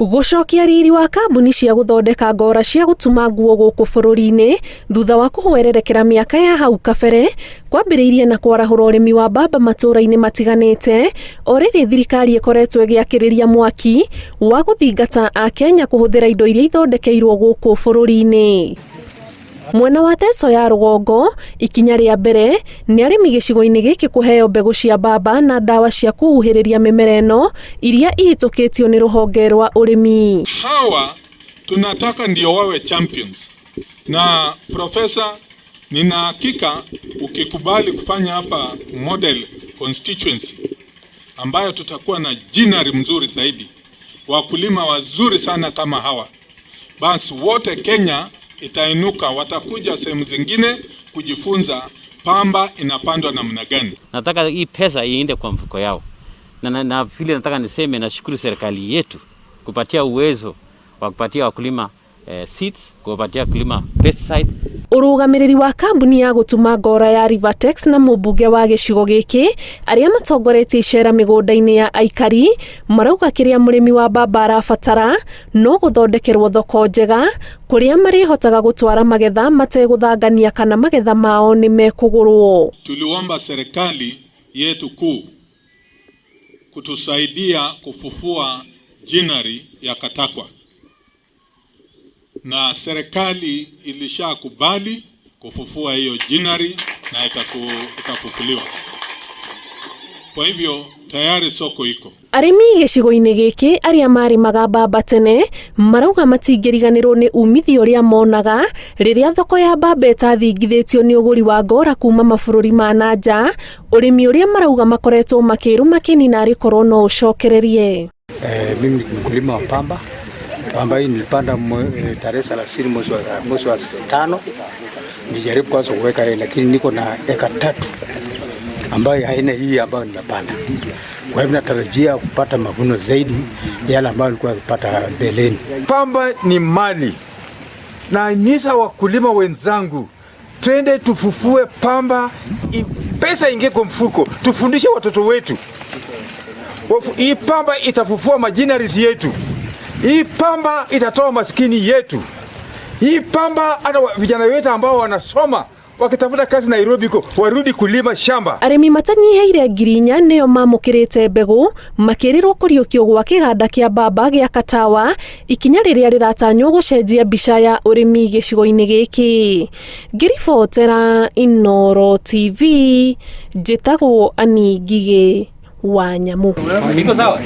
Gũcokia riri wa kambuni cia gũthondeka ngora cia gũtuma nguo gũkũ bũrũri-inĩ thutha wa kũhwererekera mĩaka ya hau kabere kwambĩrĩirie na kwarahũra ũrĩmi wa mbamba matũũra-inĩ matiganĩte. O rĩrĩ thirikari ĩkoretwo ĩgĩakĩrĩria mwaki wa gũthingata Akenya kũhũthĩra indo iria ithondekeirwo gũkũ bũrũri-inĩ. Mwena wa Teso ya rũgongo, ikinya rĩa mbere nĩ arĩmi gĩcigo-inĩ gĩkĩ kũheo mbegũ cia mbamba na ndawa cia kũhuhĩrĩria mĩmera ĩno iria ihĩtũkĩtio nĩ rũhonge rwa ũrĩmi. Hawa tunataka ndio wawe champions, na profesa, nina hakika ukikubali kufanya hapa model constituency ambayo tutakuwa na ginnery mzuri zaidi, wakulima wazuri sana kama hawa, basi wote Kenya itainuka, watakuja sehemu zingine kujifunza pamba inapandwa namna gani. Nataka hii pesa iende kwa mfuko yao, na vile nataka niseme, nashukuru serikali yetu kupatia uwezo wa kupatia wakulima seeds, kupatia wakulima pesticide. Ũrũgamĩrĩri wa kambuni ya gũtuma ngora ya Rivatex na mũmbunge wa gĩcigo gĩkĩ arĩa matongoretie icera mĩgũnda-inĩ ya aikari marauga kĩrĩa mũrĩmi wa mbamba arabatara no gũthondekerwo thoko njega kũrĩa marĩhotaga gũtwara magetha mategũthangania kana magetha mao nĩ mekũgũrwo. Tuliomba serikali yetu kuu kutusaidia kufufua ginnery ya Katakwa, na serikali ilishakubali kufufua hiyo ginnery na ikafufuliwa. Kwa hivyo tayari soko iko. Arĩmi gĩcigo-inĩ gĩkĩ arĩa marĩmaga mbamba tene marauga matingĩriganĩrwo nĩ umithio ũrĩa monaga rĩrĩa thoko ya mbamba ĩtathingithĩtio nĩ ũgũri wa ngora kuma mabũrũri ma na nja, ũrĩmi ũrĩa marauga makoretwo makĩrũma kĩni narĩ korwo no ũcokererie. Mimi ni mkulima wa pamba. Pamba hii nilipanda tarehe 30 mwezi wa tano. Nijaribu kwanza kuweka hii, lakini niko na eka 3 ambayo haina hii ambayo nimepanda. Kwa hivyo natarajia kupata mavuno zaidi yale ambayo nilikuwa kupata mbeleni. Pamba ni mali, nahimiza wakulima wenzangu, twende tufufue pamba, pesa ingie kwa mfuko, tufundishe watoto wetu. Hii pamba itafufua maginneries yetu. Hii pamba itatoa maskini yetu. Hii pamba hata vijana wetu ambao wanasoma wakitafuta kazi Nairobi ko warudi kulima shamba. Arĩmi matanyihĩire 4,000 nĩo mamũkĩrĩte mbegũ makĩrĩrwo kũriũkio gwa kĩganda kĩa mbamba gĩa Katawa, ikinya rĩrĩa rĩratanywo gũcenjia mbica ya ũrĩmi gĩcigo-inĩ gĩkĩ. Ngĩribotera Inooro TV, njĩtagwo Annie Ngigĩ wa Nyamũ. Iko sawa?